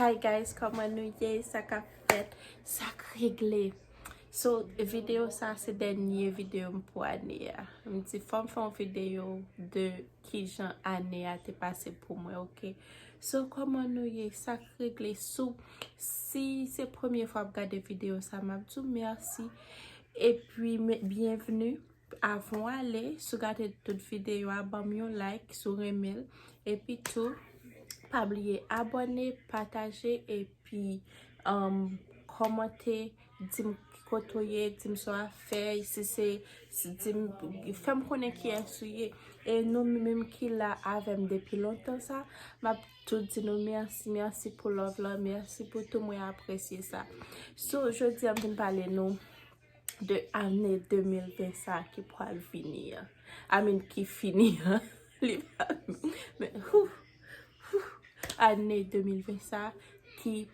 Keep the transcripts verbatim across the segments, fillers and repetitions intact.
Hi guys, kòman nou ye? Sa k ap fèt? Sa k regle? So, videyo sa se dènye videyo m pou ane a. M di fò m fè yon videyo de kijan ane a te pase pou mwen, oke? So, kòman nou ye? Sa k regle? Sou, si se premye fwa w ap gade videyo sa, m ap di w mèsi. Epi, byenvni. Avan w ale, si w gade tout videyo a, ban m yon like si w renmen l. Epi tou, pa bliye abòne, pataje, epi um, kòmante, di m kote w ye, di m sa w ap fè, si se, si, di m, fè m konnen kiyès ou ye. E nou menm ki la avè m depi lontan sa, m ap tou di nou mèsi, mèsi pou love la, mèsi pou tou, mwen apresye sa. So, jodi a m vin pale nou de ane de mil ven sa ki pral vini an. I mean, ki fini an. Li pa, men, whew, whew. Ane de mil ven sa ki,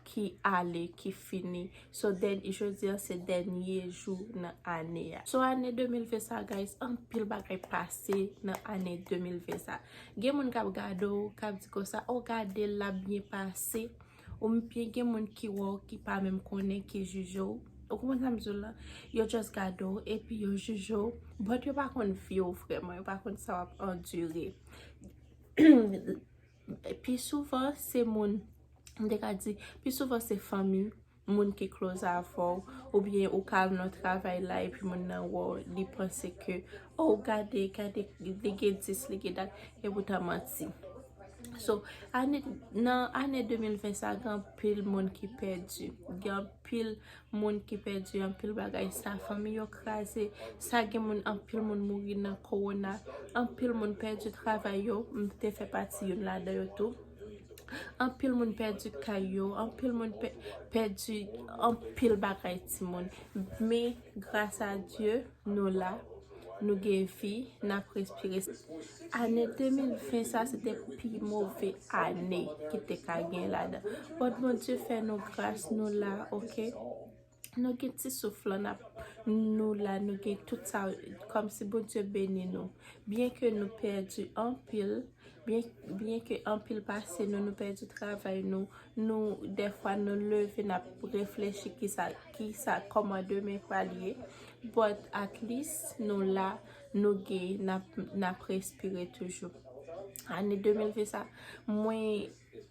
ki ale, ki fini. So, dèn-, jodi a se dènye jou nan ane a. So, ane de mil ven sa, guys, anpil bagay pase nan ane de mil ven sa. Gen moun k ap gade w, k ap di konsa, "O, gade l, l ap byen pase." Oubyen gen moun ki wè w, ki pa menm konnen, ki jije w. Ou konprann sa m di w la? Yo just gade w, epi yo jije w. But yo pa konn vi w vrèman, yo pa konn sa w ap andire. Pi souvan, se moun, m te ka di, pi souvan se fanmi, moun ki close avè w, oubyen ou ka al nan travay la, epi moun nan wè w, li panse ke, "O, gade, gade, li gen dis, li gen dat," e poutan manti. So, ane, nan ane de mil ven sa, gen anpil moun ki pèdi. Gen anpil moun ki pèdi anpil bagay. Sa fanmi yo kraze. Sa gen moun, anpil moun mouri nan kowona. Anpil moun pèdi travay yo. M te fè pati youn ladan yo tou. Anpil moun pèdi kay yo. Anpil moun pè-, pèdi anpil bagay, timoun. Men, gras a Dye, nou la, nou gen vi, n ap respire. Ane de mil ven sa, se te pi move ane ki te ka gen ladan. But Bondye fè nou gras, nou la, oke? Nou gen ti souf lan, n ap, nou la, nou gen tout sa, kòmsi Bondye beni nou. Byen ke nou pèdi anpil, byen, byen ke anpil pase nou, nou pèdi travay nou, nou, dèfwa nou leve, n ap reflechi kisa, kisa, kòman demen pral ye. But at least, nou la, nou gen, n ap, n ap respire toujou. Ane de mil ven sa, mwen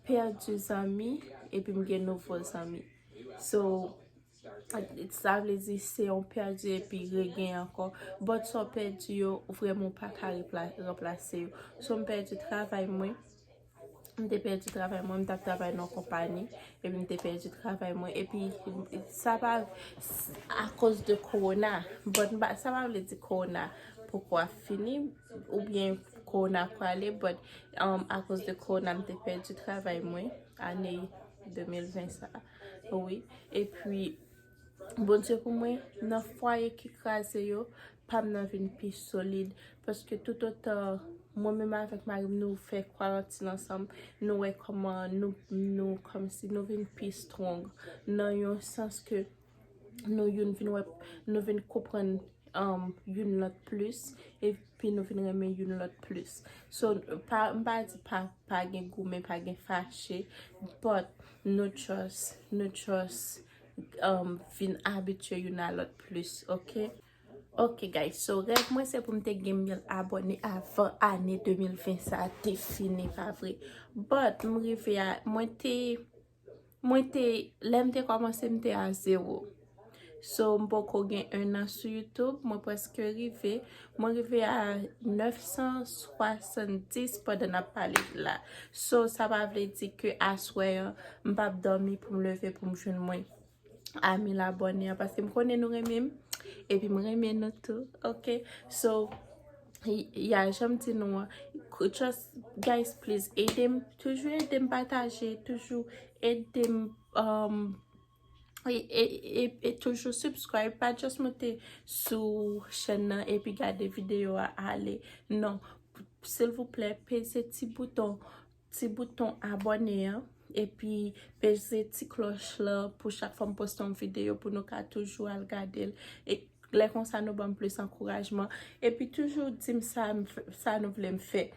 pèdi zanmi, epi m gen nouvo zanmi. So, sa vle di se yon pèdi epi regen ankò. But sa w pèdi yo, vrèman w pa ka repla-, ranplase yo. So, m pèdi travay mwen. M te pèdi travay mwen, m t ap travay nan yon konpani, epi m te pèdi travay mwen. Epi, sa pa s-, akoz de kowona. But m pa, sa pa vle di kowona poko ap fini, oubyen kowona prale, but, um, akoz de kowona, m te pèdi travay mwen, ane de mil ven sa. Wi. Epi, Bondye pou mwen, nan fwaye ki kraze yo, pa m nan vin pi solid. Paske toutotan mwen menm avèk mari m, nou fè kwarantin ansanm, nou wè kòman nou, nou kòmsi nou vin pi strong. Nan yon sans ke nou youn vin wè, nou vin konprann, um, youn lòt plis, epi nou vin renmen youn lòt plis. So, pa, m pa di pa, pa gen goumen, pa gen fache, but nou just, nou just, um, vin abitye youn a lòt plis, oke? Oke, guys, so rèv mwen se pou m te gen mil abòne avan ane de mil ven sa te fini, pa vre? But m rive a, mwen te, mwen te, lè m te kòmanse, m te a zewo. So, m poko gen en an sou YouTube, mwen prèske rive. Mwen rive a nèf san swasanndis pandan n ap pale la. So, sa pa vle di ke aswè an, m p ap dòmi pou m leve pou m jwenn mwen a mil abòne an, paske m konnen nou renmen m, epi m renmen nou tou, oke? So, y-, ya, jan m di nou an, just, guys, please, ede m, toujou ede m pataje, toujou ede m, um, e, e, e, e toujou subscribe, pa just monte sou chèn nan epi gade videyo a ale. Non, silvouplè, peze ti bouton, ti bouton abòne an, epi peze ti klòch lan pou chak fwa m poste yon videyo pou nou ka toujou al gade l. E lè konsa nou ban m plis ankourajman. Epi toujou di m sa m f-, sa nou vle m fè.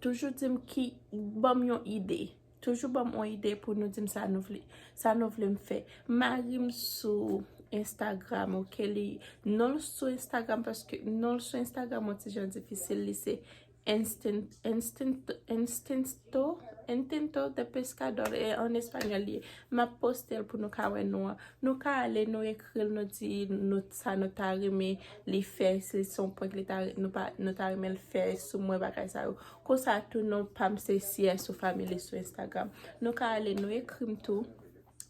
Toujou di m ki, ban m yon ide. toujou ban m yon ide pou nou di m sa nou vle, sa nou vle m fè. Mari m sou Instagram, ok? Li, non l sou Instagram, paske non l sou Instagram, yon ti jan difisil, li se Instin-, Instinto, Instinto, Instinto de Pescador, e an espanyòl li ye. M ap poste l pou nou ka wè non an. Nou ka ale, nou ekri l, nou di nou sa nou ta renmen li fè, si se yon prank li ta, nou pa, nou ta renmen l fè sou mwen, bagay sa yo. Konsa tou, non pa m se Sierso Family sou Instagram. Nou ka ale, nou ekri m tou.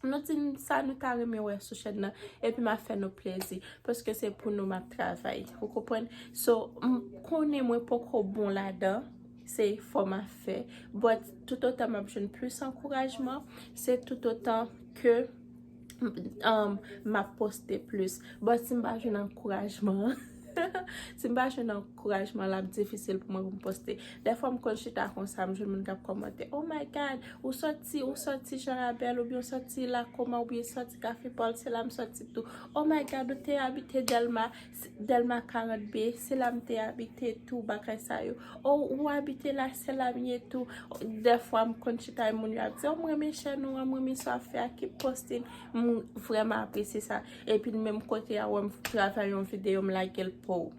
Nou di n sa nou ta renmen wè sou chèn nan, epi m ap fè nou plezi, paske se pou nou m ap travay. Ou konprann? So, m konnen mwen poko bon ladan, se fò m ap fè. But toutotan m ap jwenn plis ankourajman, se toutotan ke um, m ap poste plis. But si m pa jwenn ankourajman, si m pa jwenn ankourajman, l ap difisil pou mwen pou m poste. Dèfwa m konn chita konsa, m jwenn moun k ap kòmante, "Oh my God, ou sòti, ou sòti Jan Rabèl, oubyen ou sòti Lakoma, oubyen sòti Kafe Pòl, se la m sòti tou. Oh my God, ou te abite Dèlma, Dèlma karant B, se la m te abite tou," bagay sa yo. "Oh, ou abite la, se la m ye tou." Dèfwa m konn chita, moun yo ap di, "Oh, m renmen chèn ou an, m renmen sa w ap fè a, keep posting." M vrèman apresye sa. Epi menm kote a, wè m travay yon videyo, m lage l pou ou.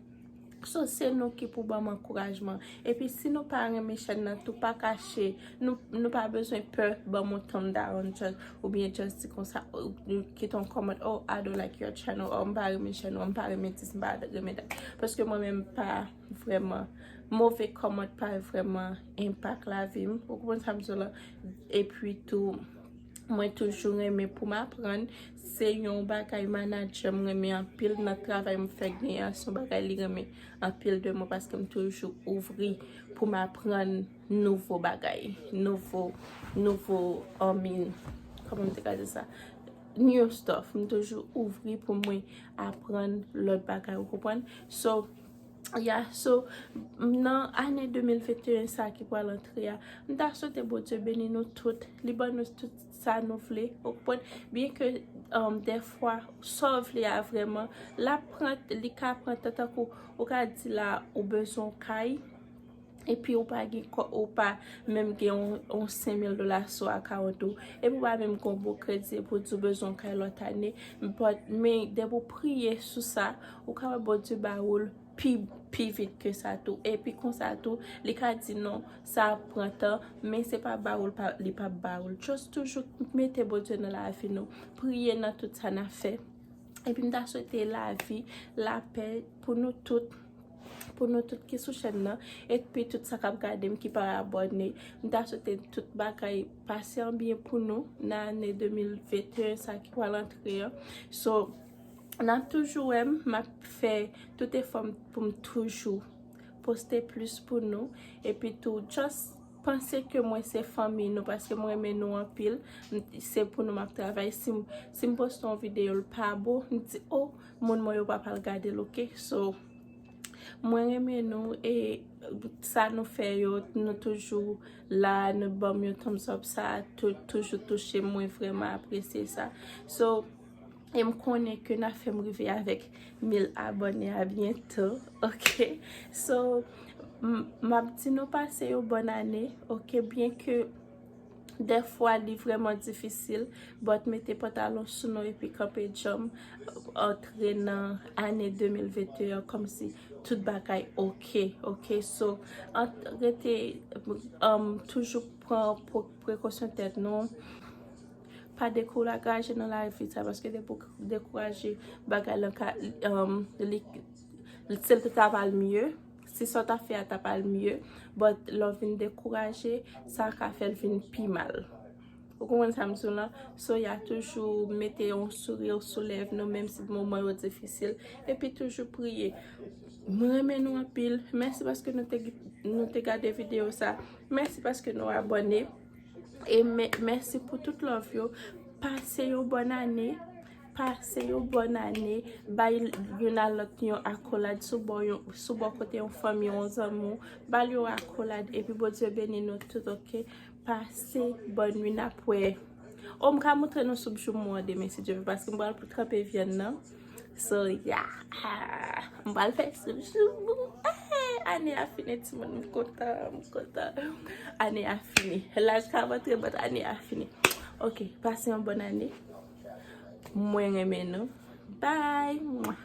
So, se nou ki pou ban m ankourajman. Epi si nou pa renmen chèn nan tou, pa kache. Nou, nou pa bezwen pè ban m yon thumbs down, just, oubyen just di konsa, ou, ou kite yon comment, "Oh, I don't like your channel," "Oh, m pa renmen chèn ou, m pa renmen dis, m pa renmen dat." Paske mwen menm m pa vrèman, move comment pa vrèman enpak lavi m. Ou konprann sa m di w la? Epi tou, mwen toujou renmen pou m aprann. Se yon bagay manadjè m renmen anpil nan travay m fè genyen an. Se yon bagay li renmen anpil de mwen paske m toujou ouvri pou m aprann nouvo bagay, nouvo, nouvo, I mean, kòman m te ka di sa? New stuff. M toujou ouvri pou mwen aprann lòt bagay, ou konprann? So, yeah, so, nan ane de mil venteyen sa ki pral antre a, m ta swete Bondye beni nou tout, li ban nou tout sa nou vle, ou konprann? Byen ke, um, dèfwa, sa w vle a vrèman, l ap pran, li ka pran tan, tankou ou ka di la, ou bezwen yon kay, epi ou pa gen kò, ou pa menm gen yon, yon senk mil dola sou akawont ou, epi ou pa menm gen yon bon kredi, epi ou di ou bezwen yon kay lòt ane, but, men depi ou priye sou sa, ou ka wè Bondye ba ou l pi, pi vit ke sa tou. Epi konsa tou, li ka di non, sa ap pran tan, men se pa ba ou l pa, li p ap ba ou l. Just toujou mete Bondye nan lavi nou. Priye nan tout sa n ap fè. Epi m ta swete lavi, lapè pou nou tout, pou nou tout ki sou chèn nan, epi tout sa k ap gade m ki pa abòne. M ta swete tout bagay pase an byen pou nou nan ane de mil venteyen sa ki pral antre an. So, n ap toujou wè m, m ap fè tout efò m pou m toujou poste plis pou nou. Epi tou, just panse ke mwen se fanmi nou, paske mwen renmen nou anpil. M, se pou nou m ap travay. Si m, si m poste yon videyo, l pa bon, m di, "Oh, moun mwen yo pa pral gade l," oke? So, mwen renmen nou, e sa nou fè yo, nou toujou la, nou ban m yon thumbs up, sa tou, toujou touche m, mwen vrèman apresye sa. So, e m konnen ke n a fè m rive avèk mil abòne a byento, oke? So, m, m ap di nou pase yon bòn ane, oke? Byen ke dèfwa li vrèman difisil, but mete pantalon sou nou epi kanpe djanm, antre nan ane de mil venteyen kòmsi tout bagay oke, oke? So, ant, rete, um, toujou pran pre-, prekosyon tèt nou. Pa dekouraje nan lavi sa, paske depi w dekouraje, bagay lan ka, um, li, si l ta pral mye, si sa w ta fè a ta pral mye, but lè w vin dekouraje, sa ka fè l vin pi mal. Ou konprann sa m di w lan? So, y a toujou mete yon sourire sou lèv nou, menm si moman yo difisil. Epi toujou priye. Mwen renmen nou anpil. Mèsi paske nou te, nou te gade videyo sa. Mèsi paske nou abòne. E mè-, mèsi pou tout love yo. Pase yon bòn ane. Pase yon bòn ane. Bay youn a lòt yon akolad sou bò, yon, sou bò kote yon fanmi, yon zanmi w. Ba l yon akolad. Epi Bondye beni nou tout, oke? Pase bòn nwi, n ap wè. O, m ka montre nou soup joumou an demen, si Dye vle, paske m pral pou tranpe vyann nan. So, yeah. M pral fè soup joumou. Ah! Ane a fini, timoun, m kontan, m kontan. Ane a fini. Laj ka antre, but ane a fini. Ok, pase yon bòn ane. Mwen renmen nou. Bye. Mwa.